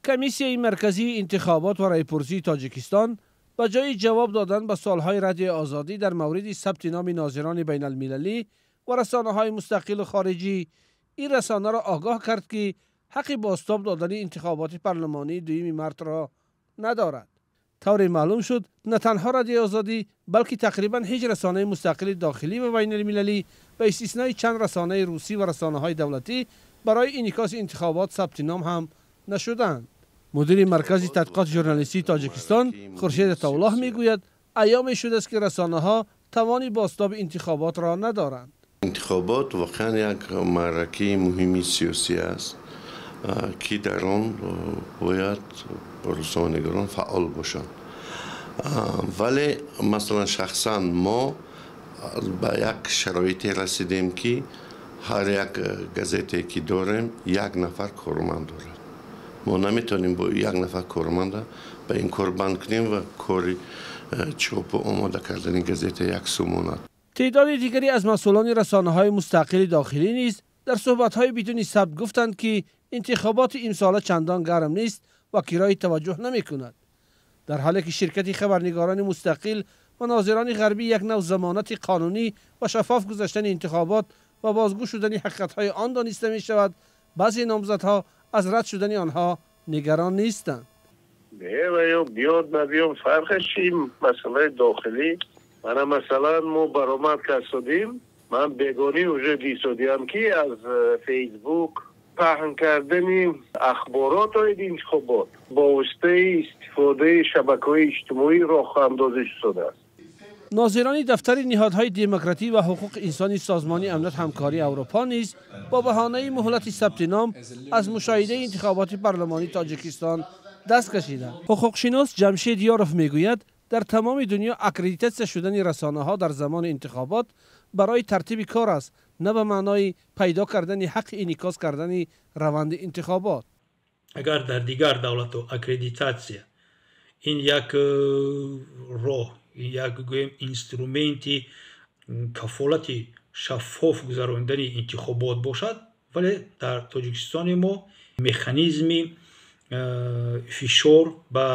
Комиссияи марказии интихобот ва раъйпурсии Тоҷикистон ба ҷои ҷавоб додан ба суолҳои Радиои Озодӣ дар мавриди сабти номи нозирони байналмилалӣ ва расонаҳои мустақилу хориҷӣ, ин расонаро огоҳ кард, ки ҳаққи бозтоб додани интихоботи парлумонии 2 мартро надорад. Тавре маълум шуд, на танҳо Радиои Озодӣ, балки тақрибан ҳеҷ расонаи мустақили дохилӣ ва байналмилалӣ, ба истиснои чанд расонаи русӣ ва расонаҳои давлатӣ, барои инъикоси интихобот сабти ном ҳам нашуданд. Мудири Маркази тадқиқоти журналистии Тоҷикистон Хуршед Атоуллоҳ мегӯяд, айёме шудааст, ки расонаҳо тавони бозтоби интихоботро надоранд. Интихобот воқеан як маъракаи муҳими сиёсӣ аст, ки дар он бояд рӯзноманигорон фаъол бошанд. Вале, масалан, шахсан мо ба як шароите расидем, ки ҳар як газете ки дорем, як нафар корманд дорад. Мо наметавонем бо як нафар корманда ба ин кор банд кунем ва кори чопу омода кардани газета як су монад. Теъдоди дигаре аз масъулони расонаҳои мустақили дохилӣ низ дар суҳбатҳои бидуни сабт гуфтанд, ки интихоботи имсола чандон гарм нест ва кирои таваҷҷӯҳ намекунад, дар ҳоле ки ширкати хабарнигорони мустақил ва нозирони ғарбӣ як нав замонати қонунӣ ва шаффоф гузаштани интихобот ва бозгӯ шудани ҳақиқатҳои он дониста мешавад, баъзе номзадҳо аз рад шудани онҳо нигарон нестанд. Не, ва ё биёд, набиём, фарқаш чи? Масъалаи дохилӣ. Мана, масалан, мо баромад кардодим, ман бегонӣ уже дисодиам, ки аз Фейсбук паҳн кардани ахборот оиди интихобот бо воситаи истифодаи шабакаҳои иҷтимоӣ роҳандозӣ шудааст. Нозирони дафтари ниҳодҳои демократӣ ва ҳуқуқи инсони Созмони Амният Ҳамкории Аврупо низ бо баҳонаи муҳлати сабти ном аз мушоҳидаи интихоботи парлумонии Тоҷикистон даст кашиданд. Ҳуқуқшинос Ҷамшед Ёров мегӯяд, дар тамоми дунё аккредитатсия шудани расонаҳо дар замони интихобот барои тартиби кор аст, на ба маънои пайдо кардани ҳаққи инъикос кардани раванди интихобот. Агар дар дигар давлатҳо аккредитатсия ин як роҳ, як, гӯем, инструменти кафолати шаффоф гузаронидани интихобот бошад, вале дар Тоҷикистони мо механизми фишор ба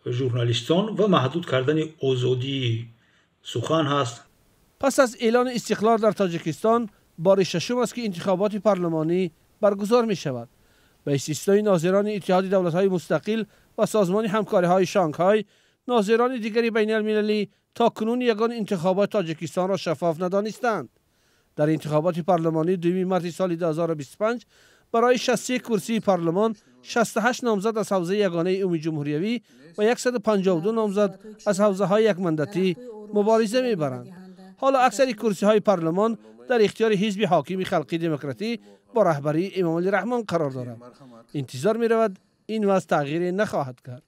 журналистон ва маҳдуд кардани озодии сухан ҳаст. Пас аз эълони истиқлол дар Тоҷикистон бори шашум аст, ки интихоботи парлумонӣ баргузор мешавад. Ба истиснои нозирони Иттиҳоди Давлатҳои Мустақил ва Созмони Ҳамкориҳои Шанхай, нозирони дигари байналмилалӣ то кунун ягон интихоботи Тоҷикистонро шаффоф надонистанд. Дар интихоботи парлумонии 2 марти соли 2025 барои 63 курсии парлумон 68 номзад аз ҳавзаи ягонаи умумиҷумҳуриявӣ ва 152 номзад аз ҳавзаҳои якмандатӣ мубориза мебаранд. Ҳоло аксари курсиҳои парлумон дар ихтиёри ҳизби ҳокими Халқи Демократӣ бо раҳбарии Эмомалӣ Раҳмон қарор дорад. Интизор меравад, ин вазъ тағйире нахоҳад кард.